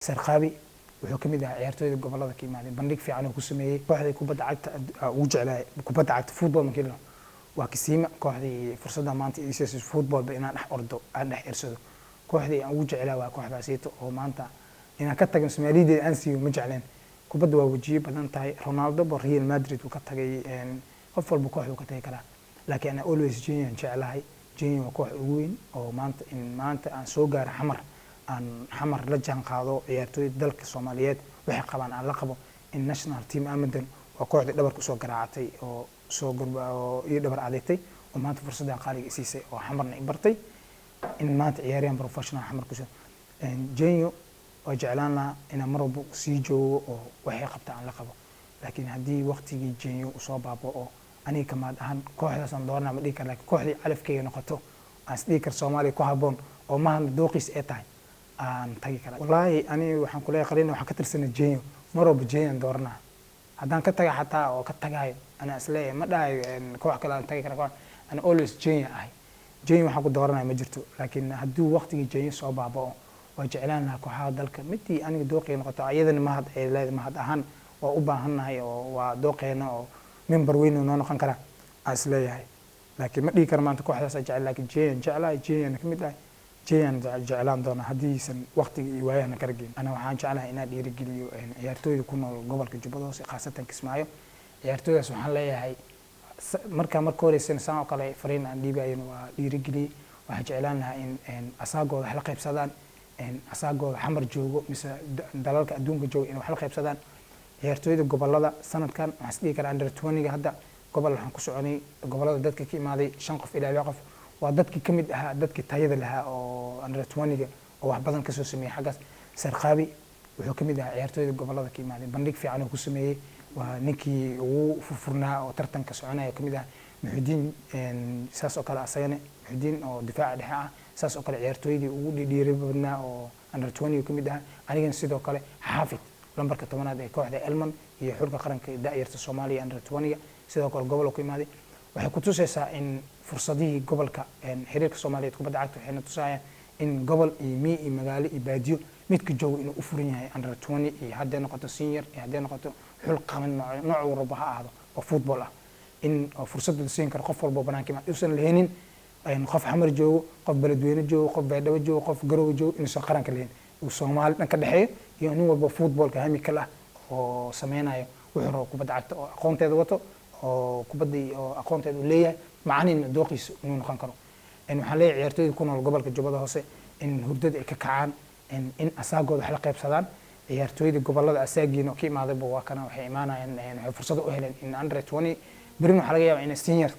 Sarqaabi wuxuu ka mid ahaa ciyaartooyda gobolada ka imaadeen, bandhig fiican oo ku sameeyey kooxdii kubadda cagta ugu jeclahay. Kubadda cagta, football markii la waa Kisiima, kooxdii fursadda maanta ii siisay footballba inaan dhex ordo, aan dhex irsado. Kooxdii aan ugu jeclaa waa kooxdaasiito oo maanta inaan ka tago Soomaaliyadeeda aan siiyo ma jecleen. Kubadda waa wajiyo badan tahay. Ronaldo bo Real Madrid uu ka tagay, qof walba koox uu ka tagi karaa, laakiin ana always Jeenyo jeclahay. Jeenyo waa koox ugu weyn oo maanta in maanta aan soo gaaro Xamar, aan Xamar la jaan qaado, ciyaartooyda dalka Soomaaliyeed waxay qabaan aan la qabo, in national team amadan waa kooxdii dhabarka usoo garaacatay oo soo gurba oo iyo dhabar adeegtay oo maanta fursaddan qaaliga i siisay oo Xamarna i bartay in maanta ciyaaryahan professional Xamar kusoo. Jeenyo waa jeclaan lahaa inaan mar walba sii joogo oo waxay qabta aan la qabo, laakiin haddii waqtigii Jeenyo uu soo baaba'o, aniga kamaad ahaan kooxdaasaan doonaa ma dhihi kara, laakiin kooxdii calafkeyga noqoto aan is dhihi karo Soomaaliya ku habboon oo mahadna dooqiis ay tahay aan tagi karaa. Wallaahi aniga waxaan kuleeyahay qalina waxaan ka tirsanay Jeenyo, mar walba Jeenyaan dooranaa. Haddaan ka taga xataa oo ka tagayo, ana isleeyahay ma dhahayo koox kale aan tagi kara koox. Ana always Jeenyo ahay, Jeenyo waxaan ku dooranaya ma jirto, laakiin hadduu waqtigii Jeenyo soo baaba'o, waa jeclaan lahaa kooxaha dalka midii aniga dooqiga noqoto. Ayadana mahad ay leedahay, mahad ahaan waa u baahannahay oo waa dooqeena oo member weyn oo noo noqon kara aan isleeyahay, laakiin ma dhihi karo maanta kooxdaas aan jecel, laakiin Jeenyan jeclahay, Jeenyan ka mid ahay, Jeenyan jeclaan doona haddiisan waqtiga iyo waayahana kala geyn. Ana waxaan jeclahay inaan dhiirigeliyo ciyaartooyda ku nool gobolka Jubbada Hoose, khaasatan Kismaayo. Ciyaartooydaas waxaan leeyahay, markaa marka horeysana saan oo kale fariin aan dhiibayin waa dhiirigeliyey. Waxaan jeclaan lahaa in asaagooda wax la qaybsadaan, asaagooda Xamar joogo mise dalalka adduunka joogo in wax la qaybsadaan ciyaartooyda gobolada. Sanadkan waxaan is dhihi karaa under 20-ga hadda gobol waxaan ku soconay gobolada dadka ka imaaday shan qof ilaa lix qof waa dadkii ka mid ahaa dadkii tayada lahaa oo under 20-ga oo wax badan kasoo sameeyey xaggaas. Sarqaabi wuxuu ka mid ahaa ciyaartooyda gobolada ka imaaday, bandhig fiican oo ku sameeyey, waa ninkii ugu furfurnaa oo tartanka soconaya ka mid ah. Muxudiin saas oo kale, asagana Muxudiin oo difaaca dhexe ah, saas oo kale ciyaartooydii ugu dhiiri badnaa oo under 20 ka mid ahaa. Anigana sidoo kale Xaafid, lambarka 10aad ee kooxda Elman iyo xulka qaranka da'yarta Soomaaliya under 20-ga, sidoo kale gobol ku imaaday. Waxay ku tusaysaa in fursadihii gobolka, xiriirka Soomaaliyeed kubadda cagta waxayna tusayaan in gobol iyo mii iyo magaalo iyo baadiyo midka joogo inuu u furan yahay under 20 iyo hadday noqoto senior iyo hadday noqoto xul qaban, nooc walba ha ahaado oo football ah, in fursad la siin karo qof walba oo banaanka imaad uusan lahaynin qof Xamar joogo, qof Beledweyne joogo, qof Baydhabo joogo, qof Garowe joogo, inuusan qaranka lahayn, uu Soomaali dhan ka dhexeeyo iyo nin walba footballka hami kala ah oo sameynayo wuxuu rabo kubadda cagta oo aqoonteeda wato oo kubaddii oo aqoonteeda uu leeyahay, macalinna dooqiisa inuu noqon karo. Waxaan leeyahay ciyaartooyda ku nool gobolka Jubbada Hoose in hurdada ay ka kacaan, in asaagooda wax la qaybsadaan. Ciyaartooyda gobolada asaagiina oo ka imaadayba waa kana, waxay imaanayaan, waxay fursad u heleen in under 20, berina waxaa laga yaabaa inay senior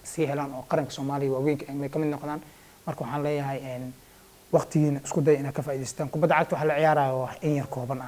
sii helaan oo qaranka Soomaaliya waaweynka ay ka mid noqdaan. Marka waxaan leeyahay waqtigiina isku day inaad ka faa'iidaystaan. Kubadda cagta waxaa la ciyaaraya waa in yar kooban ah.